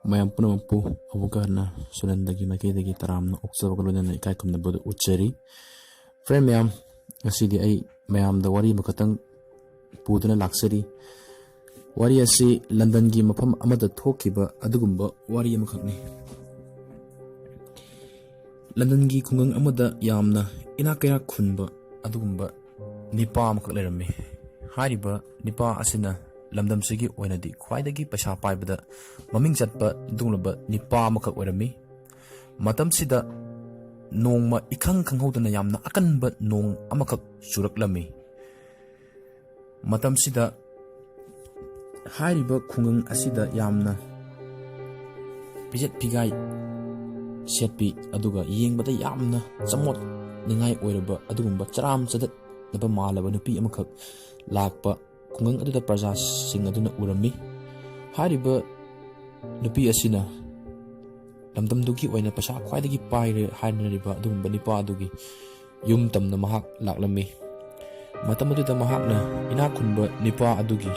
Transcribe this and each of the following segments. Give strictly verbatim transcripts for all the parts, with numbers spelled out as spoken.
ꯃꯌꯥꯝ ꯄꯨꯝꯅꯃꯛꯄꯨ ꯑꯃꯨꯛꯀ ꯍꯟꯅ ꯁꯨꯅꯟꯗꯒꯤ ꯃꯥꯏꯀꯩꯗꯒꯤ ꯇꯔꯥꯝꯅ ꯑꯣꯛꯆꯕꯒ ꯂꯣꯏꯅꯅ ꯏꯀꯥꯏ ꯈꯨꯝꯅꯕꯗꯨ ꯎꯠꯆꯔꯤ꯫ Friend ꯃꯌꯥꯝ, ꯉꯁꯤꯗꯤ ꯑꯩ ꯃꯌꯥꯝꯗ ꯋꯥꯔꯤ ꯑꯃꯈꯛꯇꯪ ꯄꯨꯗꯨꯅ ꯂꯥꯛꯆꯔꯤ꯫ ꯋꯥꯔꯤ ꯑꯁꯤ ꯂꯟꯗꯟꯒꯤ ꯃꯐꯝ ꯑꯃꯗ ꯊꯣꯛꯈꯤꯕ ꯑꯗꯨꯒꯨꯝꯕ ꯋꯥꯔꯤ ꯑꯃꯈꯛꯅꯤ꯫ ꯂꯟꯗꯟꯒꯤ ꯈꯨꯡꯒꯪ ꯑꯃꯗ ꯌꯥꯝꯅ ꯏꯅꯥꯛ ꯀꯩꯔꯥꯛ ꯈꯨꯟꯕ ꯑꯗꯨꯒꯨꯝꯕ ꯅꯤꯄꯥ ꯑꯃꯈꯛ ꯂꯩꯔꯝꯃꯤ꯫ ꯍꯥꯏꯔꯤꯕ ꯅꯤꯄꯥ ꯑꯁꯤꯅ ꯂꯝꯗꯝꯁꯤꯒꯤ ꯑꯣꯏꯅꯗꯤ ꯈ꯭ꯋꯥꯏꯗꯒꯤ ꯄꯩꯁꯥ ꯄꯥꯏꯕꯗ ꯃꯃꯤꯡ ꯆꯠꯄ ꯑꯗꯨꯒꯨꯝꯂꯕ ꯅꯤꯄꯥ ꯑꯃꯈꯛ ꯑꯣꯏꯔꯝꯃꯤ꯫ ꯃꯇꯝꯁꯤꯗ ꯅꯣꯡꯃ ꯏꯈꯪ ꯈꯪꯍꯧꯗꯅ ꯌꯥꯝꯅ ꯑꯀꯟꯕ ꯅꯣꯡ ꯑꯃꯈꯛ ꯆꯨꯔꯛꯂꯝꯃꯤ꯫ ꯃꯇꯝꯁꯤꯗ ꯍꯥꯏꯔꯤꯕ ꯈꯨꯡꯒꯪ ꯑꯁꯤꯗ ꯌꯥꯝꯅ ꯐꯤꯖꯦꯠ ꯐꯤꯒꯥꯏ ꯁꯦꯠꯄꯤ, ꯑꯗꯨꯒ ꯌꯦꯡꯕꯗ ꯌꯥꯝꯅ ꯆꯃꯣꯠꯅꯤꯡꯉꯥꯏ ꯑꯣꯏꯔꯕ ꯑꯗꯨꯒꯨꯝꯕ ꯆꯔꯥꯝ ꯆꯗꯠꯅꯕ ꯃꯥꯜꯂꯕ ꯅꯨꯄꯤ ꯑꯃꯈꯛ ꯂꯥꯛꯄ ꯈꯨꯡꯒꯪ ꯑꯗꯨꯗ ꯄ꯭ꯔꯖꯥꯁꯤꯡ ꯑꯗꯨꯅ ꯎꯔꯝꯃꯤ꯫ ꯍꯥꯏꯔꯤꯕ ꯅꯨꯄꯤ ꯑꯁꯤꯅ ꯂꯝꯗꯝꯗꯨꯒꯤ ꯑꯣꯏꯅ ꯄꯩꯁꯥ ꯈ꯭ꯋꯥꯏꯗꯒꯤ ꯄꯥꯏꯔꯦ ꯍꯥꯏꯅꯔꯤꯕ ꯑꯗꯨꯒꯨꯝꯕ ꯅꯤꯄꯥ ꯑꯗꯨꯒꯤ ꯌꯨꯝ ꯇꯝꯅ ꯃꯍꯥꯛ ꯂꯥꯛꯂꯝꯃꯤ꯫ ꯃꯇꯝ ꯑꯗꯨꯗ ꯃꯍꯥꯛꯅ ꯏꯅꯥꯛ ꯈꯨꯟꯕ ꯅꯤꯄꯥ ꯑꯗꯨꯒꯤ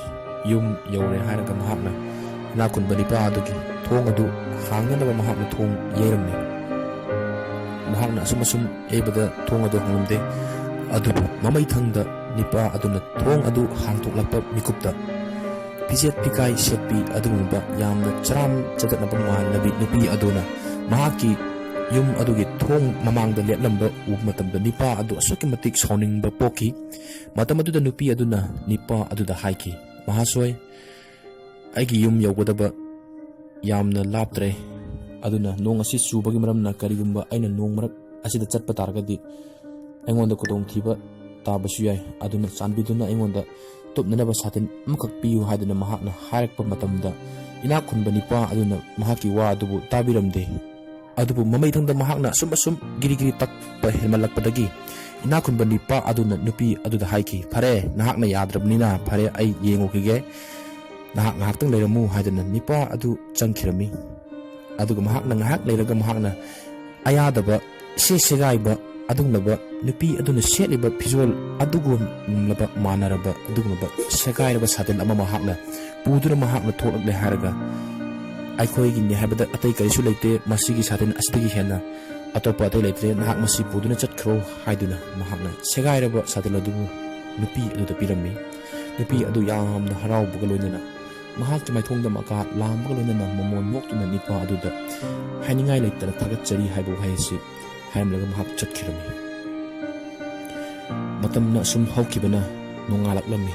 ꯌꯨꯝ ꯌꯧꯔꯦ ꯍꯥꯏꯔꯒ ꯃꯍꯥꯛꯅ ꯏꯅꯥꯛ ꯈꯨꯟꯕ ꯅꯤꯄꯥ ꯑꯗꯨꯒꯤ ꯊꯣꯡ ꯑꯗꯨ ꯍꯥꯡꯅꯅꯕ ꯃꯍꯥꯛꯅ ꯊꯣꯡ ꯌꯩꯔꯝꯃꯤ꯫ ꯃꯍꯥꯛꯅ ꯑꯁꯨꯝ ꯑꯁꯨꯝ ꯌꯩꯕꯗ ꯊꯣꯡ ꯑꯗꯨ ꯍꯥꯡꯂꯝꯗꯦ꯫ ꯑꯗꯨꯕꯨ ꯃꯃꯩꯊꯪꯗ ꯅꯤꯄꯥ ꯑꯗꯨꯅ ꯊꯣꯡ ꯑꯗꯨ ꯍꯥꯡꯗꯣꯛꯂꯛꯄ ꯃꯤꯀꯨꯞꯇ ꯐꯤꯖꯦꯠ ꯐꯤꯀꯥꯏ ꯁꯦꯠꯄꯤ ꯑꯗꯨꯒꯨꯝꯕ ꯌꯥꯝꯅ ꯆꯔꯥꯝ ꯆꯗꯠꯅꯕ ꯃꯥꯟꯅꯕꯤ ꯅꯨꯄꯤ ꯑꯗꯨꯅ ꯃꯍꯥꯛꯀꯤ ꯌꯨꯝ ꯑꯗꯨꯒꯤ ꯊꯣꯡ ꯃꯃꯥꯡꯗ ꯂꯦꯞꯂꯝꯕ ꯎꯕ ꯃꯇꯝꯗ ꯅꯤꯄꯥ ꯑꯗꯨ ꯑꯁꯨꯛꯀꯤ ꯃꯇꯤꯛ ꯁꯥꯎꯅꯤꯡꯕ ꯄꯣꯛꯈꯤ꯫ ꯃꯇꯝ ꯑꯗꯨꯗ ꯅꯨꯄꯤ ꯑꯗꯨꯅ ꯅꯤꯄꯥ ꯑꯗꯨꯗ ꯍꯥꯏꯈꯤ, "ꯃꯍꯥꯁꯣꯏ, ꯑꯩꯒꯤ ꯌꯨꯝ ꯌꯧꯒꯗꯕ ꯌꯥꯝꯅ ꯂꯥꯞꯇ꯭ꯔꯦ꯫ ꯑꯗꯨꯅ ꯅꯣꯡ ꯑꯁꯤ ꯆꯨꯕꯒꯤ ꯃꯔꯝꯅ ꯀꯔꯤꯒꯨꯝꯕ ꯑꯩꯅ ꯅꯣꯡ ꯃꯔꯛ ꯑꯁꯤꯗ ꯆꯠꯄ ꯇꯥꯔꯒꯗꯤ ꯑꯩꯉꯣꯟꯗ ꯈꯨꯗꯣꯡꯊꯤꯕ ꯇꯥꯕꯁꯨ ꯌꯥꯏ꯫ ꯑꯗꯨꯅ ꯆꯥꯟꯕꯤꯗꯨꯅ ꯑꯩꯉꯣꯟꯗ ꯇꯨꯞꯅꯅꯕ ꯁꯥꯇꯤꯟ ꯑꯃꯈꯛ ꯄꯤꯌꯨ" ꯍꯥꯏꯗꯨꯅ ꯃꯍꯥꯛꯅ ꯍꯥꯏꯔꯛꯄ ꯃꯇꯝꯗ ꯏꯅꯥꯛ ꯈꯨꯟꯕ ꯅꯤꯄꯥ ꯑꯗꯨꯅ ꯃꯍꯥꯛꯀꯤ ꯋꯥ ꯑꯗꯨꯕꯨ ꯇꯥꯕꯤꯔꯝꯗꯦ꯫ ꯑꯗꯨꯕꯨ ꯃꯃꯩꯊꯪꯗ ꯃꯍꯥꯛꯅ ꯑꯁꯨꯝ ꯑꯁꯨꯝ ꯒꯤꯔꯤ ꯒꯤꯔꯤ ꯇꯛꯄ ꯍꯦꯟꯃꯜꯂꯛꯄꯗꯒꯤ ꯏꯅꯥꯛ ꯈꯨꯟꯕ ꯅꯤꯄꯥ ꯑꯗꯨꯅ ꯅꯨꯄꯤ ꯑꯗꯨꯗ ꯍꯥꯏꯈꯤ, "ꯐꯔꯦ, ꯅꯍꯥꯛꯅ ꯌꯥꯗ꯭ꯔꯕꯅꯤꯅ ꯐꯔꯦ, ꯑꯩ ꯌꯦꯡꯉꯨꯈꯤꯒꯦ꯫ ꯅꯍꯥꯛ ꯉꯥꯏꯍꯥꯛꯇꯪ ꯂꯩꯔꯝꯃꯨ" ꯍꯥꯏꯗꯨꯅ ꯅꯤꯄꯥ ꯑꯗꯨ ꯆꯪꯈꯤꯔꯝꯃꯤ꯫ ꯑꯗꯨꯒ ꯃꯍꯥꯛꯅ ꯉꯥꯏꯍꯥꯛ ꯂꯩꯔꯒ ꯃꯍꯥꯛꯅ ꯑꯌꯥꯗꯕ ꯁꯦ ꯁꯦꯒꯥꯏꯕ ꯑꯗꯨꯒꯨꯝꯂꯕ ꯅꯨꯄꯤ ꯑꯗꯨꯅ ꯁꯦꯠꯂꯤꯕ ꯐꯤꯖꯣꯜ ꯑꯗꯨꯒꯨꯝꯂꯕ ꯃꯥꯟꯅꯔꯕ ꯑꯗꯨꯒꯨꯝꯂꯕ ꯁꯦꯒꯥꯏꯔꯕ ꯁꯥꯇꯤꯟ ꯑꯃ ꯃꯍꯥꯛꯅ ꯄꯨꯗꯨꯅ ꯃꯍꯥꯛꯅ ꯊꯣꯛꯂꯛꯂꯦ ꯍꯥꯏꯔꯒ ꯑꯩꯈꯣꯏꯒꯤꯅꯤ ꯍꯥꯏꯕꯗ ꯑꯇꯩ ꯀꯔꯤꯁꯨ ꯂꯩꯇꯦ, ꯃꯁꯤꯒꯤ ꯁꯥꯇꯤꯟ ꯑꯁꯤꯗꯒꯤ ꯍꯦꯟꯅ ꯑꯇꯣꯞꯄ ꯑꯇꯩ ꯂꯩꯇ꯭ꯔꯦ, ꯅꯍꯥꯛ ꯃꯁꯤ ꯄꯨꯗꯨꯅ ꯆꯠꯈ꯭ꯔꯣ" ꯍꯥꯏꯗꯨꯅ ꯃꯍꯥꯛꯅ ꯁꯦꯒꯥꯏꯔꯕ ꯁꯥꯇꯤꯟ ꯑꯗꯨꯕꯨ ꯅꯨꯄꯤ ꯑꯗꯨꯗ ꯄꯤꯔꯝꯃꯤ꯫ ꯅꯨꯄꯤ ꯑꯗꯨ ꯌꯥꯝꯅ ꯍꯔꯥꯎꯕꯒ ꯂꯣꯏꯅꯅ ꯃꯍꯥꯛꯀꯤ ꯃꯥꯏꯊꯣꯡꯗ ꯃꯀꯥ ꯂꯥꯝꯕꯒ ꯂꯣꯏꯅꯅ ꯃꯃꯣꯟ ꯅꯣꯛꯇꯨꯅ ꯅꯤꯄꯥ ꯑꯗꯨꯗ "ꯍꯥꯏꯅꯤꯡꯉꯥꯏ ꯂꯩꯇꯅ ꯊꯥꯒꯠꯆꯔꯤ" ꯍꯥꯏꯕ ꯋꯥꯍꯩ ꯑꯁꯤ ꯍꯥꯏꯔꯝꯂꯒ ꯃꯍꯥꯛ ꯆꯠꯈꯤꯔꯝꯃꯤ꯫ ꯃꯇꯝꯅ ꯑꯁꯨꯝ ꯍꯧꯈꯤꯕꯅ ꯅꯣꯡꯉꯥꯜꯂꯛꯂꯝꯃꯤ꯫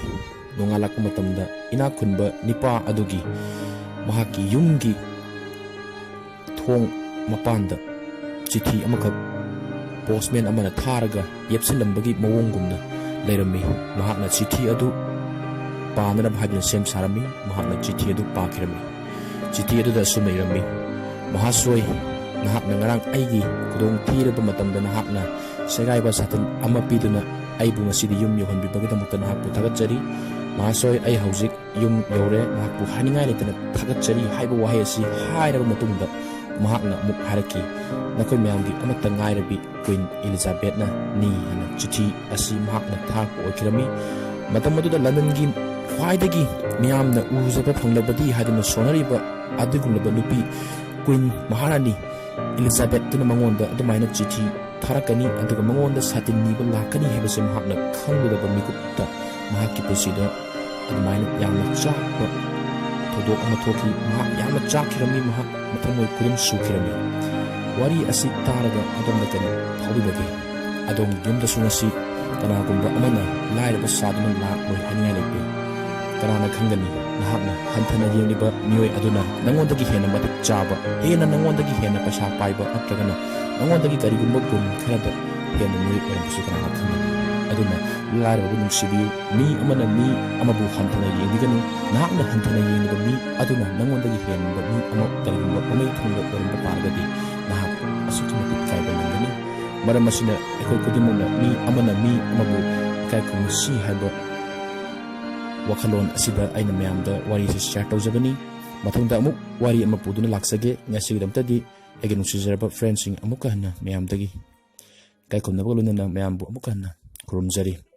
ꯅꯣꯡꯉꯥꯜꯂꯛꯄ ꯃꯇꯝꯗ ꯏꯅꯥꯛ ꯈꯨꯟꯕ ꯅꯤꯄꯥ ꯑꯗꯨꯒꯤ ꯃꯍꯥꯛꯀꯤ ꯌꯨꯝꯒꯤ ꯊꯣꯡ ꯃꯄꯥꯟꯗ ꯆꯤꯊꯤ ꯑꯃꯈꯛ ꯄꯣꯁꯃꯦꯟ ꯑꯃꯅ ꯊꯥꯔꯒ ꯌꯦꯞꯁꯤꯜꯂꯝꯕꯒꯤ ꯃꯑꯣꯡꯒꯨꯝꯅ ꯂꯩꯔꯝꯃꯤ꯫ ꯃꯍꯥꯛꯅ ꯆꯤꯊꯤ ꯑꯗꯨ ꯄꯥꯅꯅꯕ ꯍꯥꯏꯗꯨꯅ ꯁꯦꯝ ꯁꯥꯔꯝꯃꯤ꯫ ꯃꯍꯥꯛꯅ ꯆꯤꯊꯤ ꯑꯗꯨ ꯄꯥꯈꯤꯔꯝꯃꯤ꯫ ꯆꯤꯊꯤ ꯑꯗꯨꯗ ꯑꯁꯨꯝꯅ ꯏꯔꯝꯃꯤ: "ꯃꯍꯥꯁꯣꯏ, ꯅꯍꯥꯛꯅ ꯉꯔꯥꯡ ꯑꯩꯒꯤ ꯈꯨꯗꯣꯡ ꯊꯤꯔꯕ ꯃꯇꯝꯗ ꯅꯍꯥꯛꯅ ꯁꯦꯒꯥꯏꯕ ꯁꯥꯇꯤꯟ ꯑꯃ ꯄꯤꯗꯨꯅ ꯑꯩꯕꯨ ꯉꯁꯤꯗꯤ ꯌꯨꯝ ꯌꯧꯍꯟꯕꯤꯕꯒꯤꯗꯃꯛꯇ ꯅꯍꯥꯛꯄꯨ ꯊꯥꯒꯠꯆꯔꯤ꯫ ꯃꯍꯥꯁꯣꯏ, ꯑꯩ ꯍꯧꯖꯤꯛ ꯌꯨꯝ ꯌꯧꯔꯦ, ꯅꯍꯥꯛꯄꯨ ꯍꯥꯏꯅꯤꯡꯉꯥꯏ ꯂꯩꯇꯅ ꯊꯥꯒꯠꯆꯔꯤ" ꯍꯥꯏꯕ ꯋꯥꯍꯩ ꯑꯁꯤ ꯍꯥꯏꯔꯕ ꯃꯇꯨꯡꯗ ꯃꯍꯥꯛꯅ ꯑꯃꯨꯛ ꯍꯥꯏꯔꯛꯈꯤ: "ꯅꯈꯣꯏ ꯃꯌꯥꯝꯒꯤ ꯑꯃꯠꯇ ꯉꯥꯏꯔꯕꯤ ꯀ꯭ꯋꯤꯟ ꯏꯂꯤꯖꯥꯕꯦꯠꯅ ꯅꯤ" ꯍꯥꯏꯅ ꯆꯤꯊꯤ ꯑꯁꯤ ꯃꯍꯥꯛꯅ ꯊꯥꯔꯛꯄ ꯑꯣꯏꯈꯤꯔꯝꯃꯤ꯫ ꯃꯇꯝ ꯑꯗꯨꯗ ꯂꯟꯗꯟꯒꯤ ꯈ꯭ꯋꯥꯏꯗꯒꯤ ꯃꯤꯌꯥꯝꯅ ꯎꯖꯕ ꯐꯪꯂꯕꯗꯤ ꯍꯥꯏꯗꯨꯅ ꯁꯣꯟꯅꯔꯤꯕ ꯑꯗꯨꯒꯨꯝꯂꯕ ꯅꯨꯄꯤ ꯀ꯭ꯋꯤꯟ ꯃꯍꯥꯔꯥꯅꯤ ꯏꯂꯤꯖꯥꯕꯦꯠꯇꯨꯅ ꯃꯉꯣꯟꯗ ꯑꯗꯨꯃꯥꯏꯅ ꯆꯤꯊꯤ ꯊꯥꯔꯛꯀꯅꯤ, ꯑꯗꯨꯒ ꯃꯉꯣꯟꯗ ꯁꯥꯇꯤꯟ ꯅꯤꯕ ꯂꯥꯛꯀꯅꯤ ꯍꯥꯏꯕꯁꯦ ꯃꯍꯥꯛꯅ ꯈꯪꯂꯨꯗꯕ ꯃꯤꯀꯨꯞꯇ ꯃꯍꯥꯛꯀꯤ ꯄꯨꯟꯁꯤꯗ ꯑꯗꯨꯃꯥꯏꯅ ꯌꯥꯝꯅ ꯆꯥꯛꯄ ꯊꯧꯗꯣꯛ ꯑꯃ ꯊꯣꯛꯈꯤ꯫ ꯃꯍꯥꯛ ꯌꯥꯝꯅ ꯆꯥꯛꯈꯤꯔꯝꯃꯤ, ꯃꯍꯥꯛ ꯃꯊꯃꯣꯏ ꯈꯨꯗꯨꯝ ꯁꯨꯈꯤꯔꯝꯃꯤ꯫ ꯋꯥꯔꯤ ꯑꯁꯤ ꯇꯥꯔꯒ ꯑꯗꯣꯝꯗ ꯀꯔꯤ ꯐꯥꯎꯕꯤꯕꯒꯦ? ꯑꯗꯣꯝꯒꯤ ꯌꯨꯝꯗꯁꯨ ꯉꯁꯤ ꯀꯅꯥꯒꯨꯝꯕ ꯑꯃꯅ ꯂꯥꯏꯔꯕ ꯁꯥꯗꯨꯅ ꯂꯥꯛꯂꯣꯏ ꯍꯥꯏꯅꯤꯡꯉꯥꯏ ꯂꯩꯇꯦ꯫ ꯀꯅꯥꯅ ꯈꯪꯒꯅꯤ, ꯅꯍꯥꯛꯅ ꯍꯟꯊꯅ ꯌꯦꯡꯂꯤꯕ ꯃꯤꯑꯣꯏ ꯑꯗꯨꯅ ꯅꯉꯣꯟꯗꯒꯤ ꯍꯦꯟꯅ ꯃꯇꯤꯛ ꯆꯥꯕ, ꯍꯦꯟꯅ ꯅꯉꯣꯟꯗꯒꯤ ꯍꯦꯟꯅ ꯄꯩꯁꯥ ꯄꯥꯏꯕ ꯅꯠꯇ꯭ꯔꯒꯅ ꯅꯉꯣꯟꯗꯒꯤ ꯀꯔꯤꯒꯨꯝꯕ ꯒꯨꯟ ꯈꯔꯗ ꯍꯦꯟꯕ ꯃꯤꯑꯣꯏ ꯑꯣꯏꯔꯝꯕꯁꯨ ꯀꯅꯥꯅ ꯈꯪꯒꯅꯤ꯫ ꯑꯗꯨꯅ ꯂꯥꯏꯔꯕꯕꯨ ꯅꯨꯡꯁꯤꯕꯤꯌꯨ꯫ ꯃꯤ ꯑꯃꯅ ꯃꯤ ꯑꯃꯕꯨ ꯍꯟꯊꯅ ꯌꯦꯡꯕꯤꯒꯅꯨ꯫ ꯅꯍꯥꯛꯅ ꯍꯟꯊꯅ ꯌꯦꯡꯂꯤꯕ ꯃꯤ ꯑꯗꯨꯅ ꯅꯉꯣꯟꯗꯒꯤ ꯍꯦꯟꯕ ꯃꯤ ꯑꯃ ꯀꯔꯤꯒꯨꯝꯕ ꯃꯃꯩ ꯊꯣꯡꯗ ꯑꯣꯏꯔꯝꯕ ꯇꯥꯔꯒꯗꯤ ꯅꯍꯥꯛ ꯑꯁꯨꯛꯀꯤ ꯃꯇꯤꯛ ꯏꯀꯥꯏꯕ ꯅꯪꯒꯅꯤ꯫ ꯃꯔꯝ ꯑꯁꯤꯅ ꯑꯩꯈꯣꯏ ꯈꯨꯗꯤꯡꯃꯛꯅ ꯃꯤ ꯑꯃꯅ ꯃꯤ ꯑꯃꯕꯨ ꯏꯀꯥꯏ ꯈꯨꯝꯅꯁꯤ ꯍꯥꯏꯕ ꯋꯥꯈꯜꯂꯣꯟ ꯑꯁꯤꯗ ꯑꯩꯅ ꯃꯌꯥꯝꯗ ꯋꯥꯔꯤꯁꯤ ꯁꯤꯌꯥꯔ ꯇꯧꯖꯕꯅꯤ꯫ ꯃꯊꯪꯗ ꯑꯃꯨꯛ ꯋꯥꯔꯤ ꯑꯃ ꯄꯨꯗꯨꯅ ꯂꯥꯛꯆꯒꯦ꯫ ꯉꯁꯤꯒꯤꯗꯃꯛꯇꯗꯤ ꯑꯩꯒꯤ ꯅꯨꯡꯁꯤꯖꯔꯕ ꯐ꯭ꯔꯦꯟꯁꯤꯡ ꯑꯃꯨꯛꯀ ꯍꯟꯅ ꯃꯌꯥꯝꯗꯒꯤ ꯏꯀꯥꯏ ꯈꯨꯝꯅꯕꯒ ꯂꯣꯏꯅꯅ ꯃꯌꯥꯝꯕꯨ ꯑꯃꯨꯛꯀ ꯍꯟꯅ ꯈꯨꯔꯨꯝꯖꯔꯤ꯫